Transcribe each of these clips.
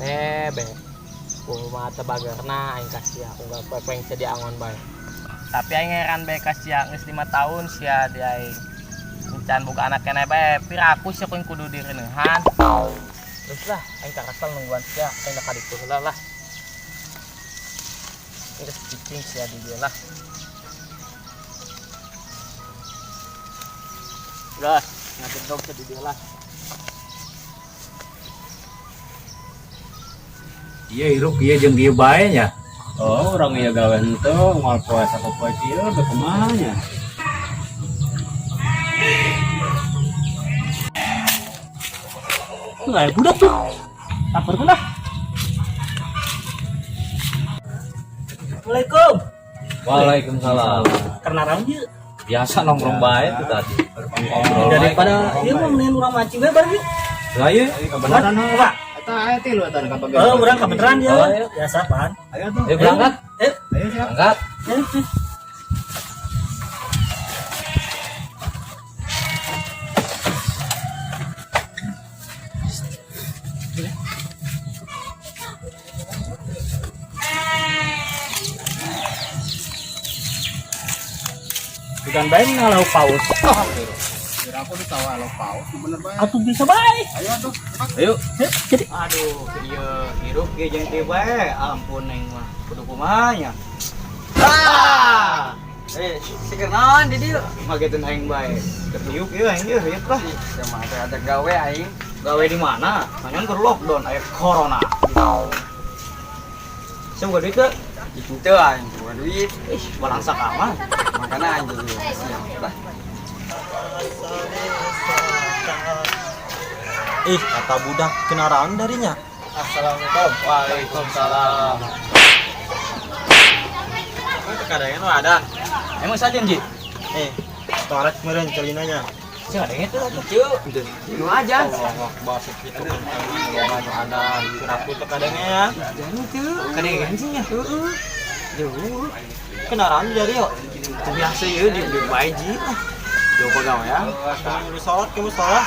Bebe. Kumaha teh bagerna aing ka sia, unggal poe poe teu diangon bae. Tapi aing heran bae ka sia, geus 5 tahun sia di aing. Encan boga anak keneh bae, piraku sia ku kudu direuneuhan. Terus lah, aing kakasal nungguan sia, aing ka ditu heula lah. Geus cicing sia di dieu lah. Gas, ngagedog sia di dieu lah. Iya hirup ieu jeung ieu bae nya. Oh, orang iya gawe henteu, moal poe sapopoe kieu udah kumaha nya. Nggak ya budak tuh. Taper lah. Assalamualaikum. Waalaikumsalam. Karena raun ieu. Biasa nongkrong bae tuh tadi. Ngobrol bae. Daripada ieu mah mendingan urang mancing we bareng yuk. Lah ieu Kebenaran heuh. Pak. Eta aya tilu eta ka Oh, urang kebenaran ya. Oh, iya. Biasa pan. Ayo tuh. Ayo berangkat. Eh, Ayo siap. Berangkat. eh, eh. Bukan bae ngalau paus. Kira aku ditawa lo paus bener bae. Atuh bisa bae. Ayo tuh. Ayo. Eh, jadi Aduh, ieu hirup ge jeung kieu bae. Ampun neng mah. Kudu kumaha nya. Ah! Eh, si naon di dieu? Magetin aing bae. Ketiup ieu aing ieu hieup lah. Sama ada ada gawe aing. Gawe di mana? Manyan keur lockdown aya corona. Sia boga duit teu? Itu aing bukan duit. Ih, balangsak amat. Makanya aing jadi siap lah. Ih, kata budak kenaraan darinya. Assalamualaikum. Waalaikumsalam. Kadangnya nu ada. Emang saja, Ji? Eh, toilet kemarin celinanya. Sih ada itu atuh. Lu aja. Allah Akbar segitu kan loba nu ada. Aku teh kadangnya ya. Kadengan sih nya. Heeh. Jauh. Kenaraan dari yo. Itu biasa ieu di di bae Ji. Jauh pagawean. Kamu sholat, kamu sholat.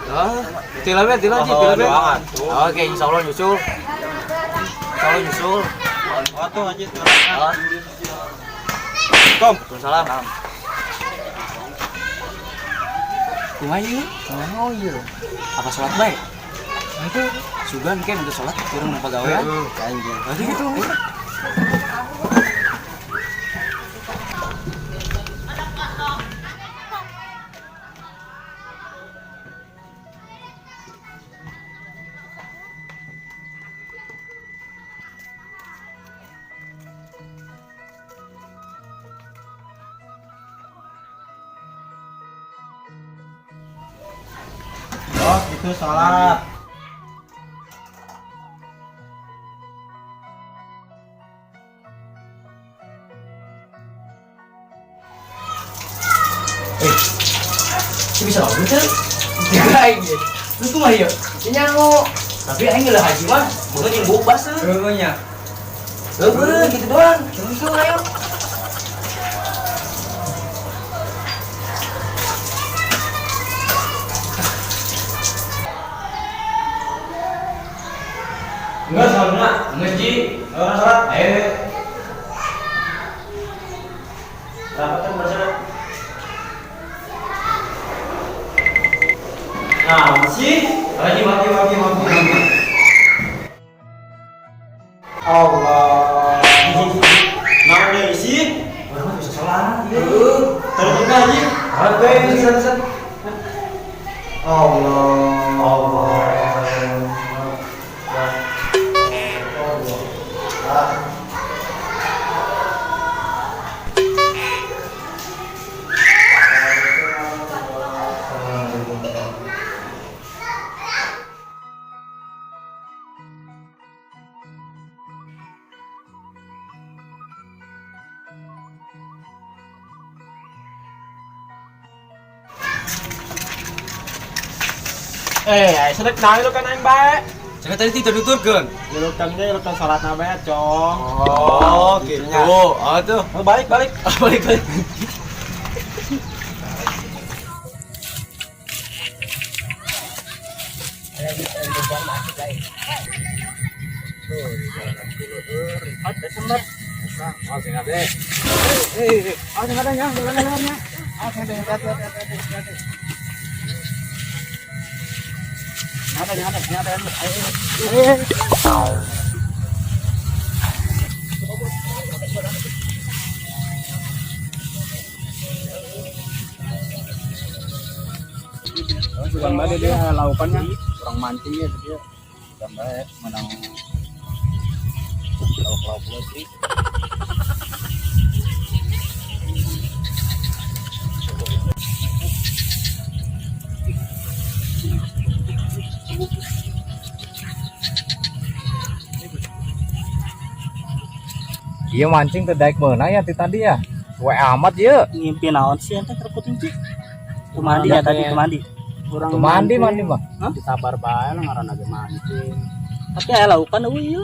Oh, tila be, tila Ji, Oh, tila be. doang atuh. Oke, insyaallah nyusul. Insyaallah nyusul. Oh, tuh aja. Oh, Kom. Waalaikumsalam. Kumaha ieu? Kumaha ieu? Apa sholat bae? Itu sugan kan udah sholat kurang mau pagawean. Anjing. Berarti gitu. Oh, itu sholat. Ini bisa lawan tuh. Jaga aing ge. Lu kumaha ieu? Nyango. Tapi aing geuleuh haji mah, beungeut jeung buuk baseuh. Heeh nya. Heueuh, gitu doang. Nyusul ayo. Enggak sholat. Geus Ji. Orang sholat. Ayo. Rapatkan bersama. Nah, sih. Lagi Mati, mati, mati, mati. Allah. Nah, udah isi. Urang mah bisa sholat. Heeh. Terus kita aja. Oke, bisa bisa. Allah. Allah. Allah. Eh, sedek naon lu kan aing bae. Jangan tadi tidak dituturkeun. Jelukan ge jelukan salat na bae, Cong. Oh, gitu. Oh, tuh. Oh, balik, balik. Balik, balik. Oh, sing ade. Oh, sing ada nya, jalan nya. Oh, sing ada, hati hati hati hati. Ada nya, ada nya, ada. Ayo. Sugan bae dia laukannya, kurang mancingnya dia. Sugan bae menang lauk-lauk leutik. Iya mancing teu daek meunang ya ti tadi ya. Suwe amat ieu. Ngimpi naon sih ente keur puting cik? Tumandi ya tadi tumandi. Kurang Tumandi mandi mah. Disabar bae lah ngaranna ge mancing. Tapi aya laukan euy ieu.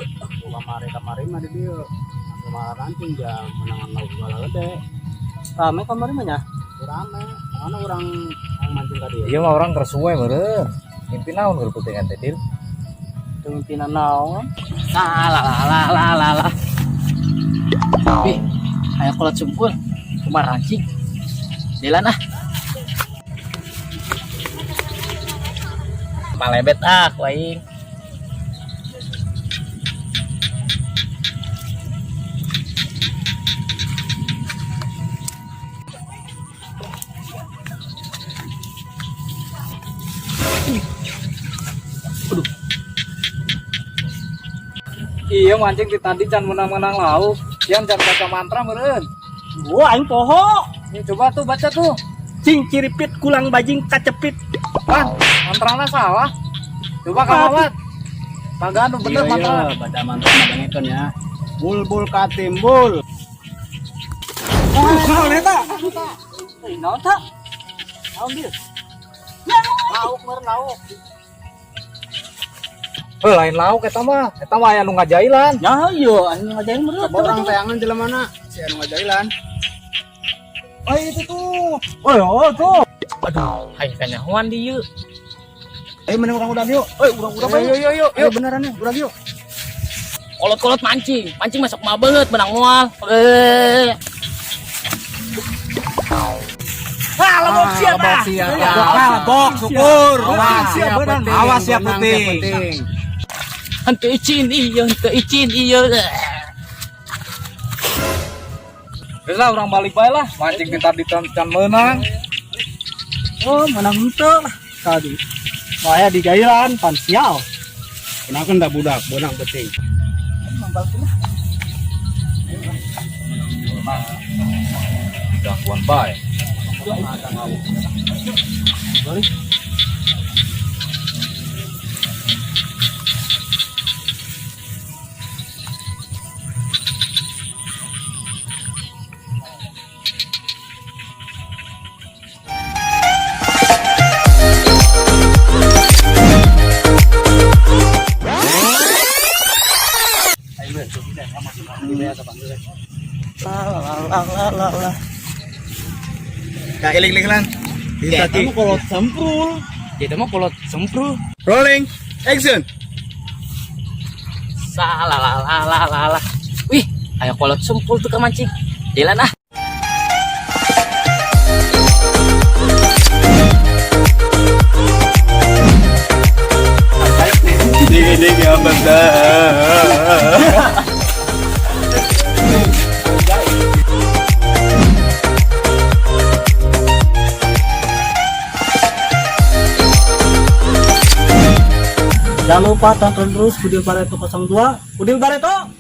Kamari-kamari mah di dieu. Malah mancing jam menangan lauk bala gede. Rame kamari mah nya. Rame, mana orang yang mancing tadi ya? Iya mah orang keur suwe meureun. Ngimpi naon keur putingan teh Dil? Teu ngimpinan naon. La la la la la la. Ih, aya kolot sempul. Kumaha rancing. Jalan ah. Malebet ah ku aing. Iya mancing ti tadi can menang-menang lauk. Yang can baca mantra meureun. Wah, aing poho. Ini coba tuh baca tuh. Cing ciripit kulang bajing kacepit. Wah, mantrana salah. Coba Kang Awat. Kagak anu bener mantra. Iya, baca mantra madangekeun ya. Bulbul katimbul. Naon eta? Euy, naon ta? Naon dia? Lauk meureun lauk. Eh lain lauk eta mah. Eta mah aya nu ngajailan. Ya ieu aing ngajarin meureun. Coba orang tayangan jelema mana? Si anu ngajailan. Oh itu tuh. Oh, oh tuh. Aduh, aing kanyahoan di ieu. Eh mending urang udah yuk. Eh urang udah Yuk yuk yuk Ayo yuk. beneran nih, urang yuk. Kolot-kolot mancing, mancing masuk mah banget menang moal. Eh. Ah, lebok siap ah. Lebok, syukur. Awas ya penting. Henteu icin ieu, henteu icin ieu. Geus lah urang balik bae lah. Mancing ti tadi can meunang. Oh, menang henteu lah tadi. Bahaya di jailan pan sial. Kenapa ndak budak, bonang penting. Gangguan bae. La la la la. Nah, iling-iling lan. Ya, Bisa kamu kolot semprul. Ya mah kolot semprul. Rolling, action. Salah la la la la la. Wih, ayo kolot sempul tuh ke mancing. Jalan ah. Ding-ding ya bener. Jangan lupa tonton terus Udil Barreto 02. Udil Barreto.